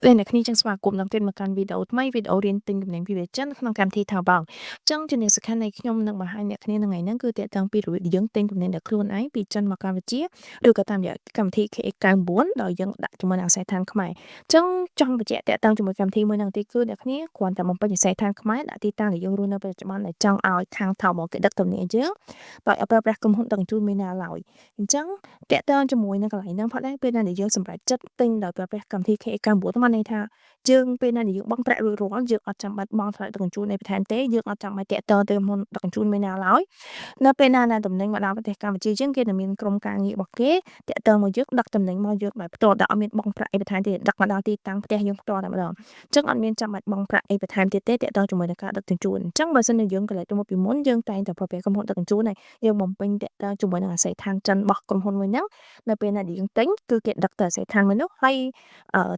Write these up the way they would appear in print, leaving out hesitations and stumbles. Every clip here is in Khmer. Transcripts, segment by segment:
ពេលអ្នកគ្នាចឹងស្វាគមន៍ដល់ទៀតមកកាន់វីដេអូថ្មីវីដេអូរៀនទិញទំនិញពីវៀតចិនក្នុងកម្មវិធី Taobao ចឹងជំនាញសំខាន់នៃខ្ញុំនឹងបង្ហាញអ្នកគ្នានៅថ្ងៃហ្នឹងគឺទាក់ទងពីរបៀបយើងទិញទំនិញដោយខ្លួនឯងពីចិនមកកម្ពុជាឬក៏តាមរយៈកម្មវិធី KX99 ដោយយើងដាក់ជាមួយនឹងអាសយដ្ឋានខ្មែរចឹងចង់បញ្ជាក់ទាក់ទងជាមួយកម្មវិធីមួយហ្នឹងតិចគឺអ្នកគ្នាគ្រាន់តែបំពេញអាសយដ្ឋានខ្មែរដាក់ទីតាំងដែលយើងរស់នៅបច្ចុប្បន្នដែលចង់ឲ្យខាង Taobao គេដឹកទំនិញឲ្យយើងដោយអត់ប្រើប្រាស់ក្រុមហ៊ុនដឹកជញ្ជូនមួយណាឡើយអញ្ចឹងទាក់ទងជាមួយនឹងកន្លែងហ្នឹងផងដែរពេលណាដែលយើងសម្រេចចិត្តទិញដោយប្រើប្រាស់កម្មវិធី KX99 បានន័យថាយើងពេលណាដែលយើងបង់ប្រាក់រួចរាល់យើងអត់ចាំបាច់បង់ថ្លៃដឹកជញ្ជូនអីបន្ថែមទេយើងអត់ចាំបាច់ទាក់ទងទៅក្រុមហ៊ុនដឹកជញ្ជូនមួយណាឡើយនៅពេលណាដែលទំនិញមកដល់ប្រទេសកម្ពុជាយើងគេនឹងមានក្រុមការងាររបស់គេទាក់ទងមកយើងដឹកទំនិញមកយើងដោយផ្ទាល់ដោយអត់មានបង់ប្រាក់អីបន្ថែមទេដឹកមកដល់ទីតាំងផ្ទះយើងផ្ទាល់តែម្ដងអញ្ចឹងអត់មានចាំបាច់បង់ប្រាក់អីបន្ថែមទៀតទេទាក់ទងជាមួយនឹងការដឹកជញ្ជូនអញ្ចឹងបើសិនជាយើងកន្លែងទៅមកពីមុនយើងតែងតែប្រើប្រាស់ក្រុមហ៊ុនដឹកជញ្ជូនហើយយើងបំពេញទាក់ទងជាមួយនឹងអាសយដ្ឋានចិនរបស់ក្រុមហ៊ុនមួយហ្នឹងនៅពេលណាដែលយើងទិញគឺគេដឹកទៅអាសយដ្ឋានមួយនោះហើយ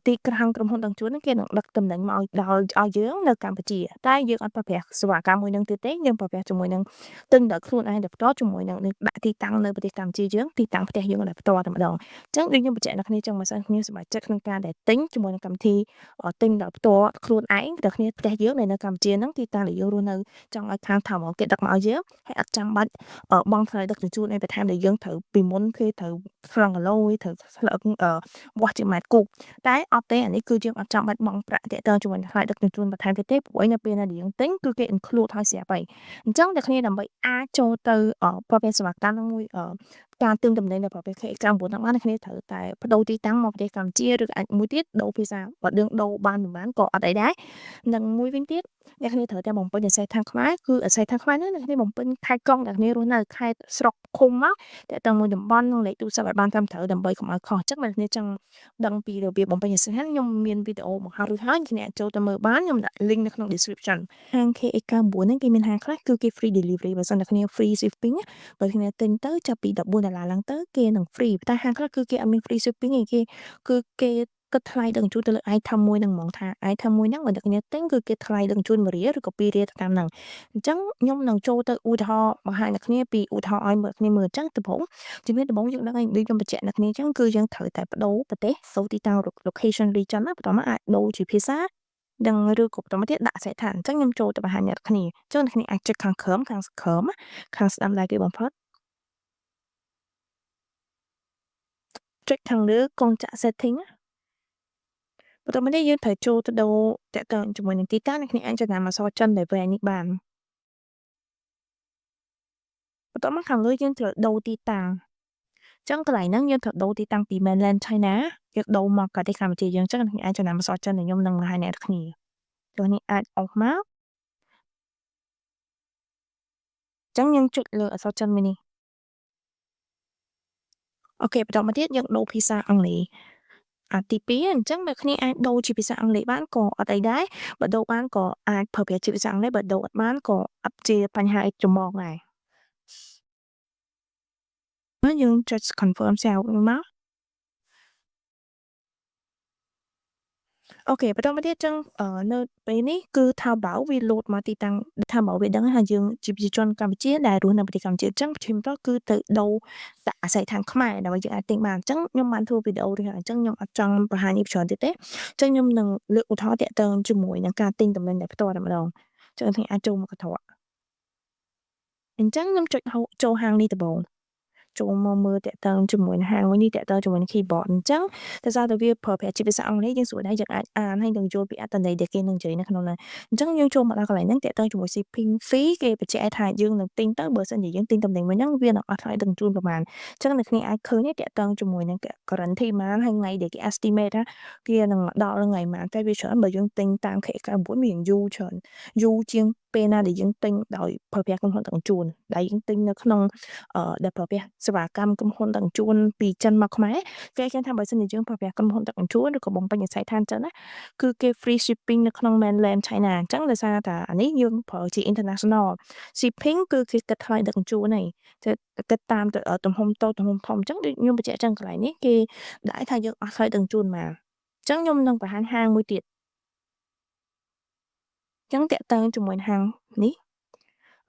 ទីក្រុងក្រុមហ៊ុនដឹកជញ្ជូនហ្នឹងគេនឹងដឹកទំនិញមកឲ្យដល់ឲ្យយើងនៅកម្ពុជាតែយើងអត់ប្រើប្រាស់សេវាកម្មមួយហ្នឹងទៀតទេយើងប្រើប្រាស់ជាមួយនឹងទិញដោយខ្លួនឯងដោយផ្ទាល់ជាមួយនឹងដាក់ទីតាំងនៅប្រទេសកម្ពុជាយើងទីតាំងផ្ទះយើងដោយផ្ទាល់តែម្ដងអញ្ចឹងដូចខ្ញុំបញ្ជាក់ដល់គ្នាចឹងបើសិនគ្នាសប្បាយចិត្តក្នុងការដែលទិញជាមួយនឹងកម្មវិធីទិញដោយផ្ទាល់ខ្លួនឯងដល់គ្នាផ្ទះយើងដែលនៅកម្ពុជាហ្នឹងទីតាំងដែលយើងរស់នៅចង់ឲ្យខាង Taobao គេដឹកមកឲ្យយើងហើយអត់ចាំបាច់បង់ថ្លៃដឹកជញ្ជូនអីបន្ថែមដែលយើងត្រូវពីមុនគេត្រូវថ្លឹងគីឡូត្រូវថ្លឹងវាស់ជាម៉ែត្រគូបតែអត់ទេអានេះគឺយើងអត់ចាំបាច់បង់ប្រាក់ទាក់ទងជាមួយនឹងថ្លៃដឹកជញ្ជូនបន្ថែមទៀតទេព្រោះអីនៅពេលណាដែលយើងទិញគឺគេ include ហើយស្រាប់ហើយអញ្ចឹងអ្នកគ្នាដើម្បីអាចចូលទៅប្រភេទសេវាកម្មហ្នឹងមួយការទិញទំនិញនៅប្រភេទ KX99 ហ្នឹងបានអ្នកគ្នាត្រូវតែប្ដូរទីតាំងមកប្រទេសកម្ពុជាឬអាចមួយទៀតដូរភាសាបើយើងដូរបានមិនបានក៏អត់អីដែរនិងមួយវិញទៀតអ្នកគ្នាត្រូវតែបំពេញអាសយដ្ឋានខ្មែរគឺអាសយដ្ឋានខ្មែរហ្នឹងអ្នកគ្នាបំពេញខេត្តក្រុងអ្នកគ្នារស់នៅខេត្តស្រុកឃុំមកទាក់ទងមួយតំបន់និងលេខទូរស័ព្ទឲ្យបានត្រឹមត្រូវដើម្បីកុំឲ្យខុសអញ្ចឹងបើអ្នកគ្នាចង់ដឹងពីរបៀបបំពេញអាសយដ្ឋានខ្ញុំមានវីដេអូបង្ហាញរួចហើយអ្នកគ្នាអាចចូលទៅមើលបានខ្ញុំដាក់ link នៅក្នុង description ហាង KX99 ហ្នឹងគេមានហាងខ្លះគឺគេ free delivery បើសិនតែគ្នា free shipping បើគ្នាទិញទៅចាប់ពី14ដុល្លារឡើងទៅគេនឹង free តែហាងខ្លះគឺគេអត់មាន free shipping ទេគេគឺគេគិតថ្លៃដឹកជញ្ជូនទៅលើ item មួយហ្នឹងហ្មងថា item មួយហ្នឹងបើអ្នកគ្នាទិញគឺគេថ្លៃដឹកជញ្ជូន1រៀលឬក៏2រៀលទៅតាមហ្នឹងអញ្ចឹងខ្ញុំនឹងចូលទៅឧទាហរណ៍បង្ហាញអ្នកគ្នាពីឧទាហរណ៍ឲ្យមើលគ្នាមើលអញ្ចឹងដំបូងជំរាបដំបូងយើងដឹងហើយដូចខ្ញុំបញ្ជាក់អ្នកគ្នាអញ្ចឹងគឺយើងត្រូវតែប្ដូរប្រទេសសូទីតាំង location region ណាបន្ទាប់មកអាចដូរជាភាសានិងឬក៏បន្តមកទៀតដាក់អាសយដ្ឋានអញ្ចឹងខ្ញុំចូលទៅបង្ហាញអ្នកគ្នាអញ្ចឹងអ្នកគ្នាអាចចុចខាងក្រោមខាងក្រោមខាងស្ដាំដៃគេបំផុតចុចខាងលើកងចាក់ setting បន្ទាប់មកនេះយើងត្រូវចូលទៅដូរទាក់ទងជាមួយនឹងទីតាំងអ្នកគ្នាអាចចំណាំអក្សរចិនដែលវែងនេះបានបន្ទាប់មកខាងលើយើងត្រូវដូរទីតាំងអញ្ចឹងកន្លែងហ្នឹងយើងត្រូវដូរទីតាំងពី mainland China យើងដូរមកប្រទេសកម្ពុជាយើងអញ្ចឹងអ្នកអាចចំណាំអក្សរចិនដែលខ្ញុំនឹងបង្ហាញអ្នកគ្នាចូលនេះអាចអស់មកអញ្ចឹងយើងចុចលើអក្សរចិនមួយនេះអូខេបន្តមកទៀតយើងដូរភាសាអង់គ្លេសអាទី2អញ្ចឹងអ្នកគ្នាអាចដូរជាភាសាអង់គ្លេសបានក៏អត់អីដែរបើដូរបានក៏អាចប្រើប្រាស់ជាភាសាអង់គ្លេសបើដូរអត់បានក៏អត់ជាបញ្ហាអីចម្បងដែរយើងចុច confirm save មកអូខេបន្តមកទៀតចឹងនៅពេលនេះគឺ Taobao វាលោតមកទីតាំង Taobao វាដឹងថាយើងជាប្រជាជនកម្ពុជាដែលរស់នៅប្រទេសកម្ពុជាអញ្ចឹងជាបន្តគឺទៅដូរដាក់អាសយដ្ឋានខ្មែរដើម្បីយើងអាចទិញបានអញ្ចឹងខ្ញុំបានធ្វើវីដេអូរួចហើយអញ្ចឹងខ្ញុំអត់ចង់បង្ហាញនេះច្រើនទៀតទេអញ្ចឹងខ្ញុំនឹងលើកឧទាហរណ៍ទាក់ទងជាមួយនឹងការទិញទំនិញដោយផ្ទាល់តែម្ដងអញ្ចឹងខ្ញុំអាចចូលមកកន្ត្រកអញ្ចឹងខ្ញុំចុចចូលហាងនេះដំបូងចូលមកមើលទាក់ទងជាមួយនឹងហាងមួយនេះទាក់ទងជាមួយនឹង keyboard អញ្ចឹងដោយសារតែវាប្រើប្រាស់ជាភាសាអង់គ្លេសយើងស្រួលដែរយើងអាចអានហើយនឹងយល់ពីអត្ថន័យដែលគេនឹងនិយាយនៅក្នុងហ្នឹងអញ្ចឹងយើងចូលមកដល់កន្លែងហ្នឹងទាក់ទងជាមួយ shipping fee គេបញ្ជាក់ថាយើងនឹងទិញទៅបើសិនជាយើងទិញទំនិញមួយហ្នឹងវានឹងអស់ថ្លៃដឹកជញ្ជូនប្រហែលអញ្ចឹងអ្នកគ្នាអាចឃើញទាក់ទងជាមួយនឹង guarantee ប៉ុន្មានហើយថ្ងៃដែលគេ estimate ថាគេនឹងមកដល់ថ្ងៃប៉ុន្មានតែវាច្រើនបើយើងទិញតាម KX99 វាយូរច្រើនយូរជាងពេលណាដែលយើងទិញដោយប្រើប្រាស់ក្រុមហ៊ុនដឹកជញ្ជូនដែលយើងទិញនៅក្នុងដែលប្រើប្រាស់សេវាកម្មក្រុមហ៊ុនដឹកជញ្ជូនពីចិនមកខ្មែរគេគេថាបើសិនជាយើងប្រើប្រាស់ក្រុមហ៊ុនដឹកជញ្ជូនឬក៏បំពេញអាសយដ្ឋានចិនណាគឺគេ free shipping នៅក្នុង mainland China អញ្ចឹងដោយសារតែអានេះយើងប្រើជា international shipping គឺគេគិតថ្លៃដឹកជញ្ជូនហើយគិតតាមទំហំតូចទំហំធំអញ្ចឹងដូចខ្ញុំបញ្ជាក់ចឹងកន្លែងនេះគេដាក់ថាយើងអស់ថ្លៃដឹកជញ្ជូនមកអញ្ចឹងខ្ញុំនឹងបង្ហាញហាងមួយទៀតអញ្ចឹងទាក់ទងជាមួយហាងនេះ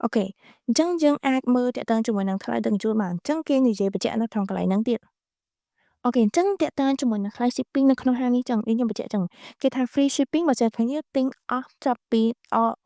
អូខេអញ្ចឹងយើងអាចមើលទាក់ទងជាមួយនឹងថ្លៃដឹកជញ្ជូនបានអញ្ចឹងគេនិយាយបញ្ជាក់នៅក្នុងកន្លែងហ្នឹងទៀត OK អញ្ចឹងទាក់ទងជាមួយនឹងថ្លៃ shipping នៅក្នុងហាងនេះចឹងដូចខ្ញុំបញ្ជាក់ចឹងគេថា free shipping បើសិនគ្នាទិញអស់ចាប់ពី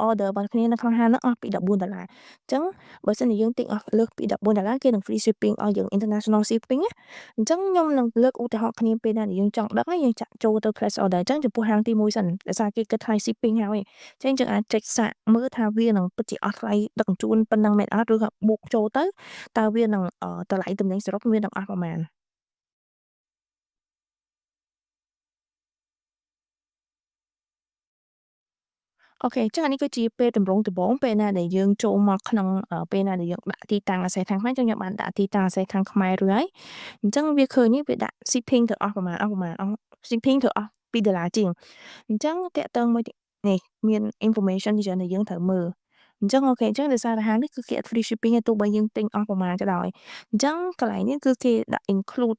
order របស់គ្នានៅក្នុងហាងហ្នឹងអស់ពី14ដុល្លារអញ្ចឹងបើសិនជាយើងទិញអស់លើសពី14ដុល្លារគេនឹង free shipping ឲ្យយើង international shipping ណា។អញ្ចឹងខ្ញុំនឹងលើកឧទាហរណ៍គ្នាពេលណាដែលយើងចង់ដឹងយើងចាក់ចូលទៅ place order អញ្ចឹងចំពោះហាងទី1សិនដោយសារគេគិតថ្លៃ shipping ហើយអញ្ចឹងយើងអាចចុចសាកមើលថាវានឹងពិតជាអស់ថ្លៃដឹកជញ្ជូនប៉ុណ្ណឹងមែនអត់ឬក៏បូកចូលទៅតើវានឹងតម្លៃទំនិញសរុបវានឹងអស់ប៉ុន្មាន។ OK អញ្ចឹងអានេះគឺជាពេលតម្រង់ដំបូងពេលណាដែលយើងចូលមកក្នុងពេលណាដែលយើងដាក់ទីតាំងអាសយដ្ឋានខ្មែរអញ្ចឹងខ្ញុំបានដាក់ទីតាំងអាសយដ្ឋានខ្មែររួចហើយអញ្ចឹងវាឃើញនេះវាដាក់ shipping ទៅអស់ប្រហែលអស់ប្រហែលអស់ shipping ទៅអស់2ដុល្លារជាងអញ្ចឹងតាក់ទងមួយនេះមាន information ជាច្រើនដែលយើងត្រូវមើលអញ្ចឹង OK អញ្ចឹងដោយសារតែហាងនេះគឺគេអត់ free shipping ទេទោះបីយើងទិញអស់ប៉ុន្មានក៏ដោយអញ្ចឹងកន្លែងនេះគឺគេដាក់ include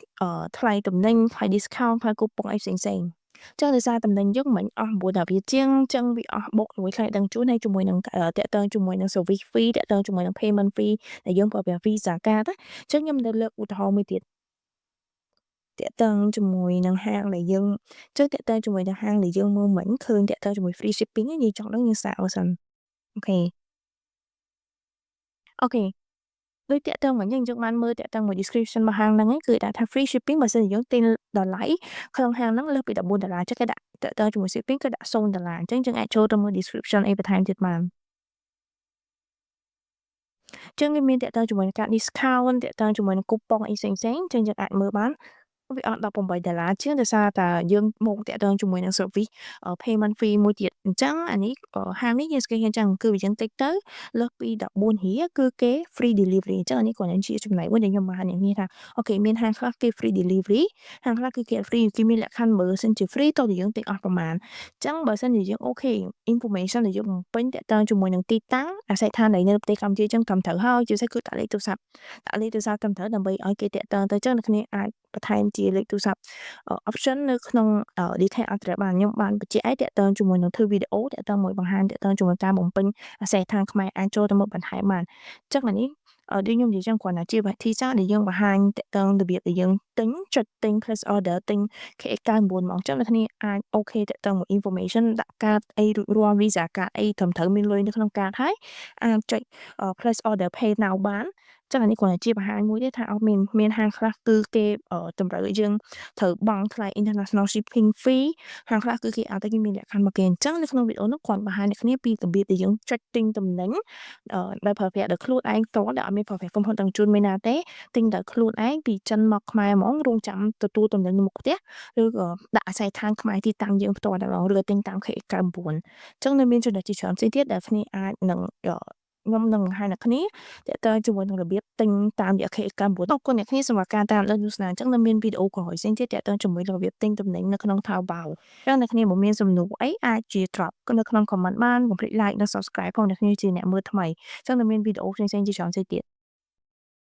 ថ្លៃទំនិញថ្លៃ discount ថ្លៃគូប៉ុងអីផ្សេងៗចឹងដោយសារតំណែងយើងមិញអស់9ដុល្លារជាងចឹងវាអស់បូកជាមួយថ្លៃដឹកជញ្ជូនហើយជាមួយនឹងតាក់ទងជាមួយនឹង service fee តាក់ទងជាមួយនឹង payment fee ដែលយើងប្រើប្រាស់ Visa card ណា។ចឹងខ្ញុំនៅលើកឧទាហរណ៍មួយទៀតតាក់ទងជាមួយនឹងហាងដែលយើងចឹងតាក់ទងជាមួយនឹងហាងដែលយើងមើលមិញឃើញតាក់ទងជាមួយ free shipping យើងចង់ដឹងយើងសាកមើលសិន OK OK ដូចតាក់ទងមិញយើងបានមើលតាក់ទងមួយ description របស់ហាងហ្នឹងឯងគឺដាក់ថា free shipping បើសិនជាយើងទិញតម្លៃក្នុងហាងហ្នឹងលើសពី14ដុល្លារចឹងគេដាក់តាក់ទងជាមួយ shipping គឺដាក់0ដុល្លារអញ្ចឹងយើងអាចចូលទៅមើល description អីបន្ថែមទៀតបានចឹងវាមានតាក់ទងជាមួយនឹងការ discount តាក់ទងជាមួយនឹងគូប៉ុងអីផ្សេងៗចឹងយើងអាចមើលបានវាអស់18ដុល្លារជាងដោយសារតែយើងមកតាក់ទងជាមួយនឹង service payment fee មួយទៀតអញ្ចឹងអានេះហាងនេះយើងស្គាល់អញ្ចឹងគឺវាយើងតិចទៅលើសពី14រៀលគឺគេ free delivery អញ្ចឹងអានេះគ្រាន់តែជាចំណែកមួយដែលខ្ញុំបានអ្នកនេះថា OK មានហាងខ្លះគេ free delivery ហាងខ្លះគឺគេអត់ free គេមានលក្ខខណ្ឌបើសិនជា free តោះតែយើងទិញអស់ប្រមាណអញ្ចឹងបើសិនជាយើង OK information ដែលយើងបំពេញតាក់ទងជាមួយនឹងទីតាំងអាសយដ្ឋានដែលនៅប្រទេសកម្ពុជាអញ្ចឹងត្រឹមត្រូវហើយជាពិសេសគឺដាក់លេខទូរស័ព្ទដាក់លេខទូរស័ព្ទត្រឹមត្រូវដើម្បីឲ្យគេតាក់ទងទៅអញ្ចឹងអ្នកគ្នាអាចបន្ថែមជាលេខទូរស័ព្ទ option នៅក្នុង detail address បានខ្ញុំបានបញ្ជាក់ឲ្យតាក់ទងជាមួយនឹងធ្វើវីដេអូតាក់ទងមួយបង្ហាញតាក់ទងជាមួយការបំពេញអាសយដ្ឋានខ្មែរអាចចូលទៅមើលបន្ថែមបានអញ្ចឹងអានេះដូចខ្ញុំនិយាយចឹងគ្រាន់តែជាវិធីសាស្ត្រដែលយើងបង្ហាញតាក់ទងរបៀបដែលយើងទិញចុចទិញ place order ទិញ KX99 ហ្មងអញ្ចឹងអ្នកគ្នាអាច OK តាក់ទងមួយ information ដាក់កាតអីរួចរាល់ Visa កាតអីត្រឹមត្រូវមានលុយនៅក្នុងកាតហើយអាចចុច place order pay now បានចឹងអានេះគ្រាន់តែជាបង្ហាញមួយទេថាអត់មានមានហាងខ្លះគឺគេតម្រូវឲ្យយើងត្រូវបង់ថ្លៃ international shipping fee ហាងខ្លះគឺគេអត់ទេគេមានលក្ខខណ្ឌមកគេអញ្ចឹងនៅក្នុងវីដេអូនោះគាត់បង្ហាញអ្នកគ្នាពីរបៀបដែលយើងចុចទិញទំនិញដែលប្រើប្រាស់ដោយខ្លួនឯងផ្ទាល់ដែលអត់មានប្រើប្រាស់ក្រុមហ៊ុនដឹកជញ្ជូនមួយណាទេទិញដោយខ្លួនឯងពីចិនមកខ្មែរហ្មងរងចាំទទួលទំនិញនៅមុខផ្ទះឬក៏ដាក់អាសយដ្ឋានខ្មែរទីតាំងយើងផ្ទាល់តែម្ដងឬទិញតាម KX99 អញ្ចឹងនៅមានចំណុចជាច្រើនផ្សេងទៀតដែលគ្នាអាចនឹងខ្ញុំនឹងបង្ហាញអ្នកគ្នាទាក់ទងជាមួយនឹងរបៀបទិញតាមរយៈ KX99 អរគុណអ្នកគ្នាសម្រាប់ការតាមដានទស្សនាអញ្ចឹងនៅមានវីដេអូក្រោយផ្សេងទៀតទាក់ទងជាមួយរបៀបទិញទំនិញនៅក្នុង Taobao អញ្ចឹងអ្នកគ្នាបើមានសំណួរអីអាចជា drop នៅក្នុង comment បានកុំភ្លេច like និង subscribe ផងអ្នកគ្នាជាអ្នកមើលថ្មីអញ្ចឹងនៅមានវីដេអូផ្សេងៗជាច្រើនផ្សេងទៀត។